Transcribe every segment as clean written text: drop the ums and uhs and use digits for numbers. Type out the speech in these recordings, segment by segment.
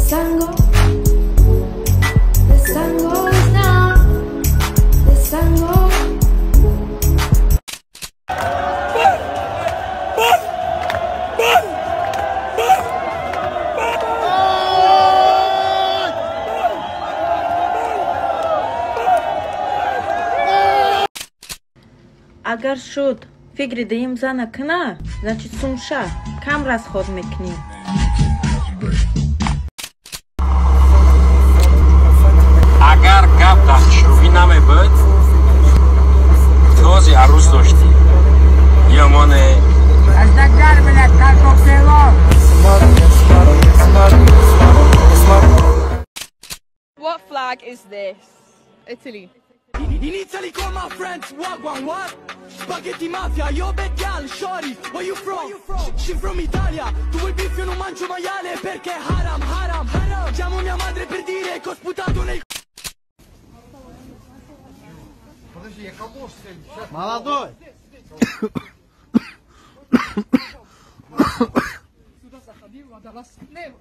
Sun go, the sun goes down, the sun goes. Агар шуд фикри дуюм зана кна, значит сумша кам расход мекунӣ. Агар гап дар хушрӯӣ намебуд, този арӯз доштӣ. Ёмоне. What flag is this? Italy. In Italy con my friends, what, what, what? Spaghetti mafia, io bad gal, shorty, where you from? She from Italia, tu vuoi beef, io non mangio maiale perché haram, haram, haram. Chiamo mia madre per dire che ho sputato nel... Подожди, я кого сейчас? Молодой!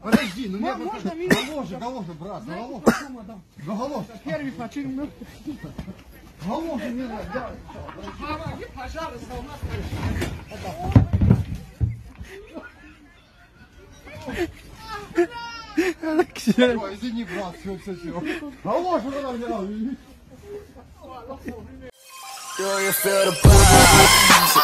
Подожди, ну мне можно минуту? Галоши, брат, галоши. Галоши. Первый почин. Галоши мне надо. Помоги, пожалуйста, у нас... Извини, брат, все, все, все. Галоши мне надо. Do you feel the vibes?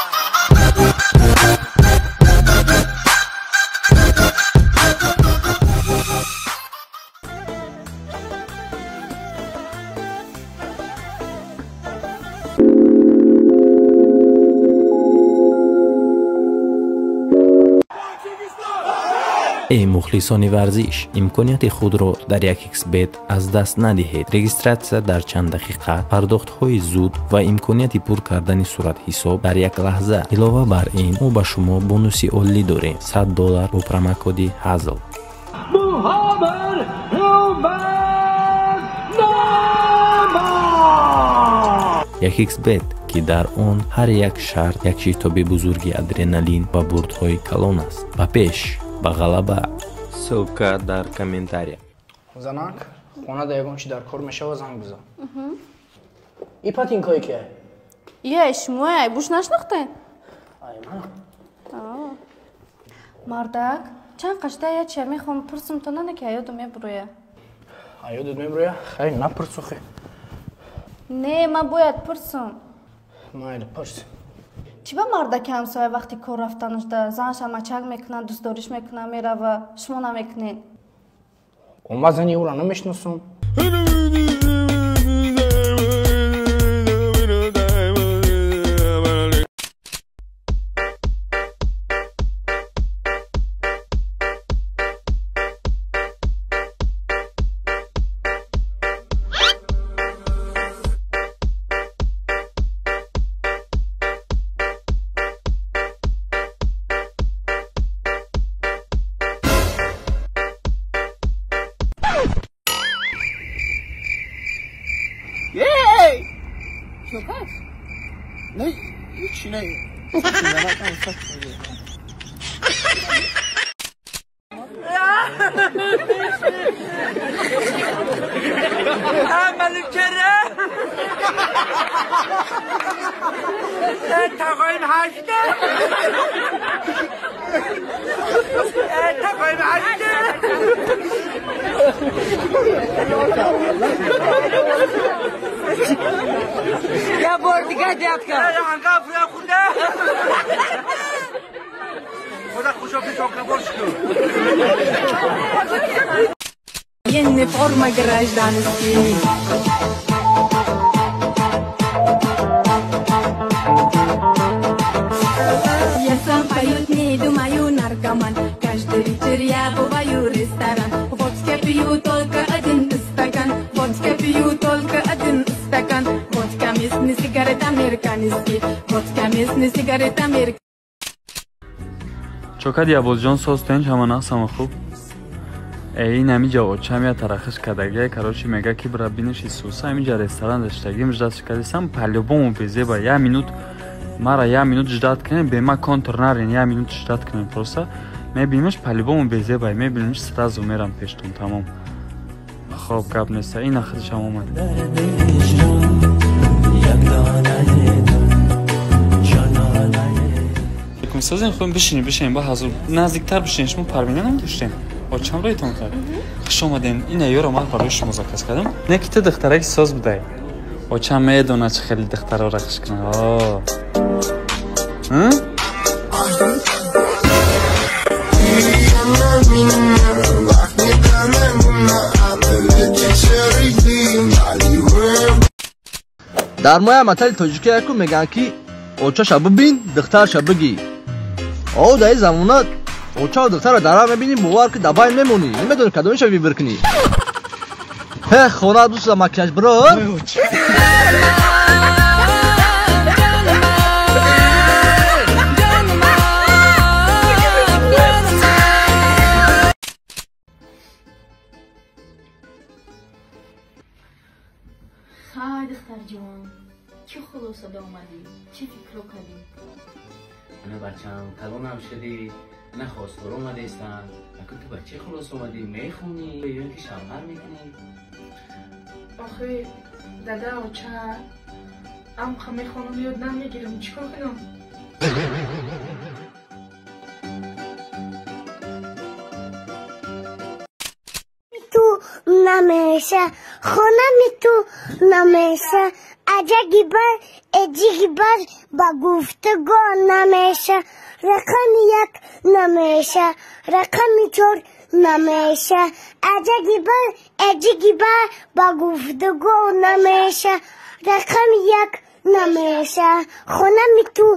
Эй мухлисони варзиш, имконияти худро дар 1xBet аз даст надиҳед. Регистратсия дар чанд дақиқа, пардохтҳои зуд ва имконияти пур кардани суратҳисоб дар як лаҳза. Илова бар ин, мо ба шумо бонуси олӣ дорем: $100 бо промокоди ҳазл. 1xBet, ки дар он ҳар як шарт як шитоби бузурги адреналин ва бурдҳои калон аст. Ба пеш, ба ғалаба. Ссылка дар комментария. Занак, хона да ягон чи дар кор мешава, занг бизан. И патинкое ки? Ия, шумоя, буш нашнохте? Ай, ман. Мардак, чанд қашта я чия мехоҳам пурсум то нане ки аёдум мебуроя. Аёдут мебуроя? Хай, напурсухе. Не, ман бояд пурсум. Майли, пурс. Чӣ ба мардаки ҳамсоя вақти кор рафтанашда занша мачак мекунад, дӯстдориш мекунад, мерава, шумо намекунед? Ман зани ӯро намешиносам. Не, ҳеҷ не. Я бор дигар дядка. Военная форма гражданский. Я сам пою, не думаю, наркоман. Каждый вечер я бываю в ресторан. Водка пью только один стакан. Водка пью только один стакан. Водка местный сигарет американский. Водка местный сигарет американский. Чокади Абозҷон созтен ҳамана сама хуб. Эй ин ҳами ҷаводчам я тарахиш кардагия, короче мега ки бира биниш Исуса ҳамиҷа ресторан даштагим ждать кардисам по-любому безеба я минут мара я минут ждать кунем бема контр нарен я минут ждать кунем просто Мебинемш по-любому безебай, мебинемш сразу мерам пештон, тамом. Хоб, гап неста, ина худшам омад. Созен худам бишинем, бишинем, ба ҳазур наздиктар бишинем, шумо Парвина намедоштем? Очам роитон кард. Хуш омадем. Ина ёро ман барои шумо заказ кардам. Не ки ту духтараки соз будай. Очам медонад чӣ хеле духтароро хуш кунад. Дар моя матали тоҷикӣ яку мегӯянд ки очаша бибин, духтарша бигӣ. О, дар ин замона очаву духтарро дар ҳам мебинӣ, бовар ки дар байн мемонӣ, намедонӣ кадомиша вибр кунӣ. Ҳе, хона дӯста макияж бирор. Хай, духтарҷон, чӣ хулосада омадӣ? Чӣ фикро кардӣ? Ана бачам, калонам шудӣ, ана хостгор омадестанд. Аку ту ба чӣ хулос омадӣ? Мехонӣ ё ки шавҳар мекунӣ? Охи, дада, оча, амқа мехонам, ёд намегирам, чӣ кор кунам? Ту намеша, хонами ту намеша, аҷаги бар, эҷиги бар, ба гуфтугӯ намеша, рақами як намеша, рақами чор намеша, аҷаги бар, эҷиги бар, ба гуфтугӯ намеша, рақами як намеша, хонами ту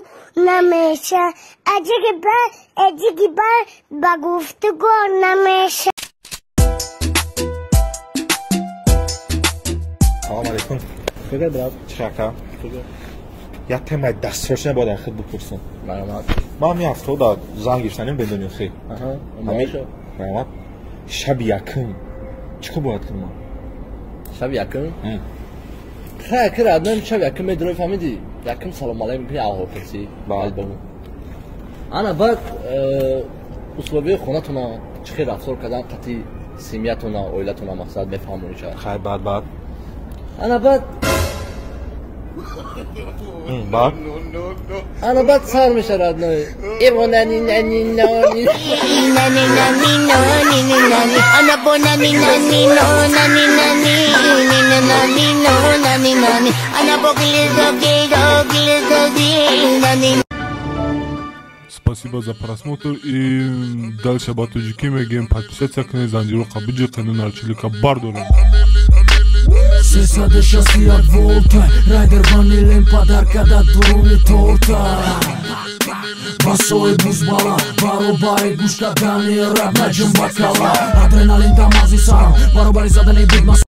намеша, аҷаги бар, эҷиги бар, ба гуфтугӯ намеша. Салом алейкум. Фикр брат. Чӣ ака? Як темаи дастсрочна бояд аз худ бипурсам. Марҳамат. Ман ҳамин ҳафтаҳо дар занг гирифтанем бедони хе. Марҳамат. Шаби якум чӣ кор бояд кунам? Шаби якум? Хай, ки раднам шаби якум медрои, фаҳмидӣ? Якум салом алейкум мекунӣ, аҳволпурсӣ. Баъд. Ана баъд условияи хонатона чӣ хел рафтор кардан қати семьятона, оилатона мақсад мефаҳмонӣ ча. Хай, баъд баъд. Ана баъд баъд ана баъд сар мешавад ной. Эво нани нани нони. Нани нани нони нани. Ана бо нани нани но нани нани нани нани но нани нани. Ана бо глизо глизо глизо нани. Спасибо за просмотр и дальше ба тоҷикӣ мегӯем подписаться кунед, занҷиро қабиҷи кунед, нарчилика бардоред. 361 волта, райдер ванилем подарка да дуруни торта. Басои бузбала, баробари гӯш кардани раб наҷум ба кала. Адреналин дар мағзи сарам, баробари задани бигмас.